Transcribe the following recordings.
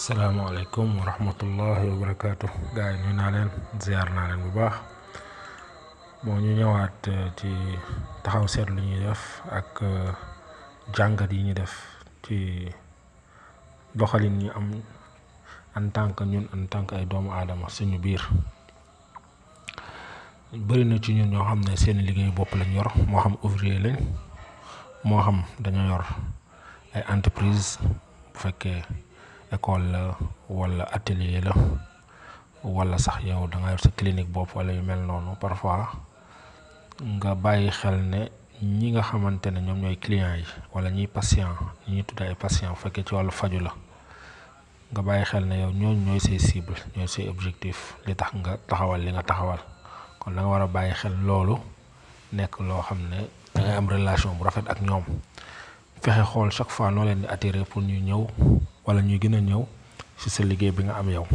Assalamualaikum warahmatullahi wabarakatuh. Gaay ñu na leen ziar na leen bu baax. Bo ñu ñëwaat ci taxaw seet lu ñuy def ak jangat yi ñi def ci doxalin ñi am en tant que ñun en tant que ay doomu adama suñu biir. Bari na ci ñun ñoo xam ne seen liggéey bopp lañ yor moo xam ouvrier lañ moo xam dañoo yor ay entreprise bu fekkee école la wala atelier la wala sax yow da nga yor sa clinique bopp wala yu mel noonu parfois nga bàyyi xel ne ñi nga xamante ne ñoom ñooy client yi wala ñiy patient ñi tudd ay patient bu fekkee ci wàllu faju la nga bàyyi xel ne yow ñooy say cible ñooy say objectif li tax nga taxawal li nga taxawal kon da nga war a bàyyi xel loolu nekk loo xam ne da ngay am relation bu rafet ak ñoom fexe xool chaque fois noo leen di attirer pour ñu ñëw wala ñuy gën a ñëw ci sa liggéey bi nga am yow.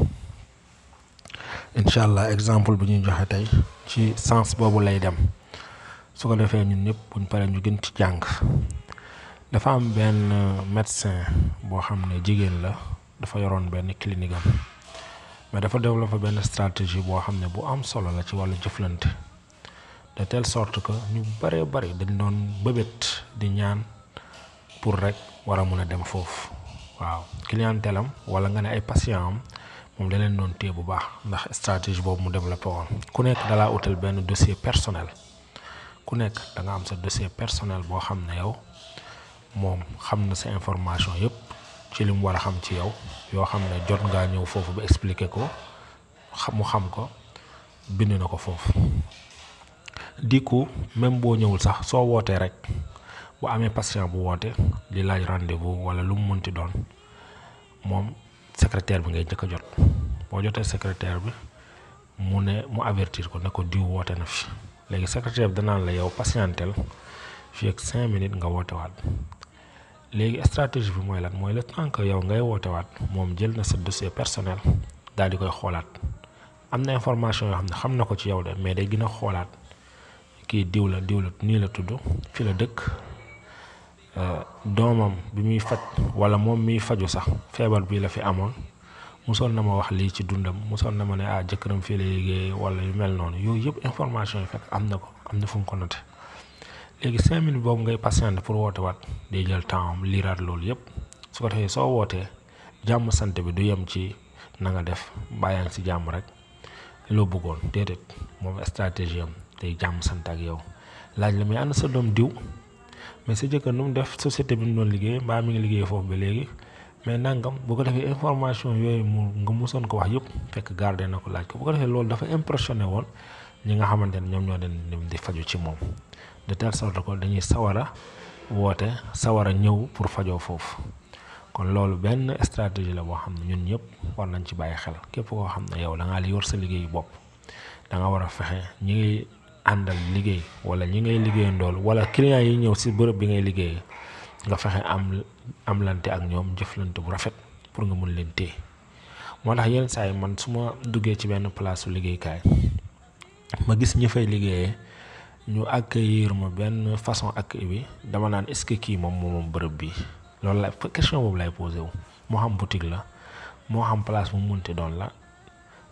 Inshallah exemple bi ñuy joxe tey ci sens boobu lay dem su ko defee ñun ñëpp buñ paree ñu gën ci jàng dafa am benn médecin boo xam ne jigéen la dafa yoroon benn clinique am mais dafa développé benn stratégie boo xam ne bu am solo la ci wàllu jëflante de telle sorte que ñu bari dañ doon bëbët di ñaan pour rek war a mun a dem foofu waaw clientèle am wala nga ne ay patient am moom da leen doon téye bu baax ndax stratégie boobu mu développé woon ku nekk dalaa utal benn dossier personnel ku nekk da nga am sa dossier personnel boo xam ne yow moom xam na sa information yépp ci li mu war a xam ci yow yoo xam ne jot ngaa ñëw foofu ba expliquer ko mu xam ko bind na ko foofu di ko même boo ñëwul sax soo wootee rek bu amee patient bu woote di laaj rendez-vous wala lu mu mënti doon moom secrétaire bi ngay njëkk a jot boo jotee secrétaire bi mu avertir ko ne ko diw woote na fi léegi secrétaire bi danaan la yow patientel fii ak 5 minutes nga woote waat léegi stratégie bi mooy lan mooy le temps que yow ngay woote waat moom jël na sa dossier personnel daal di koy xoolaat am na information yoo xam ne xam na ko ci yow de mais day gën a xoolaat kii diw la nii la tudd fi la dëkk doomam bi muy faj wala moom miy faju sax feebar bi la fi amoon musoon na ma wax lii ci dundam musoon na ma ne jëkkëram fii la liggéey wala yu mel noonu yooyu yëpp information yi fekk am na ko am na fu mu ko noté léegi 5 minutes boobu ngay patiente pour woote waat day jël temps am liiraat loolu yëpp su ko defee soo wootee jàmm sant bi du yem ci na nga def bàyyaan si jàmm rek loo bëggoon déedéet moom stratégie am day jàmm sant ak yow laaj la mais ana sa doom diw mais sa jëkkër nu mu def société bi mu doon liggéey mbaa mi ngi liggéey foofu ba léegi mais nangam bu ko defee information yooyu nga musoon ko wax yëpp fekk gardé na ko laaj ko bu ko defee loolu dafa impressionné woon ñi nga xamante ne ñoom ñoo den di faju ci moom de telle sorte que dañuy sawara woote sawara ñëw pour fajoo foofu kon loolu benn stratégie la boo xam ne ñun ñëpp war nañ ci bàyyi xel képp koo xam ne yow da ngaa li yor sa liggéeyu bopp da nga war a fexe ñi ngay àndal liggéey wala ñi ngay liggéey ndool wala client yi ñëw si bërëb bi ngay liggéey nga fexe am lante ak ñoom jëflante bu rafet pour nga mun leen téye moo tax yenn saa yi man su ma duggee ci benn place su liggéeykaay ma gis ñi fay liggéeyee ñu accueillir ma benn façon accueil bi dama naan est-ce que kii moom bërëb bi loolu la question boobu lay posé wu moo xam boutique la moo xam place bu munti doon la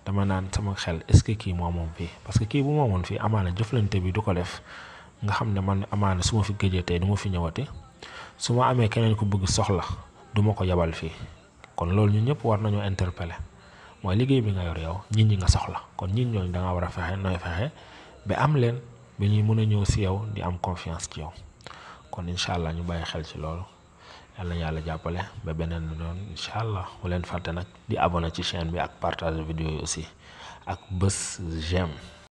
dama naan sama xel est-ce que kii moom fii parce que kii bu moomoon fii amaana jëflante bi du ko def nga xam ne man amaana su ma fi gëjee tey du ma fi ñëwati su ma amee keneen ku bëgg soxla du ma ko yabal fii kon loolu ñu ñëpp war nañoo interpeller mooy liggéey bi nga yor yow nit ñi nga soxla kon nit ñooñu da nga war a fexe nooy fexe ba am leen ba ñuy mën a ñëw si yow di am confiance ci yow kon incha allah ñu bàyyi xel ci loolu yàlla jàppale ba beneen doon incha allah bu leen fàtte nag di abonné ci chaîne bi ak partage vidéo yi aussi ak bés j'aime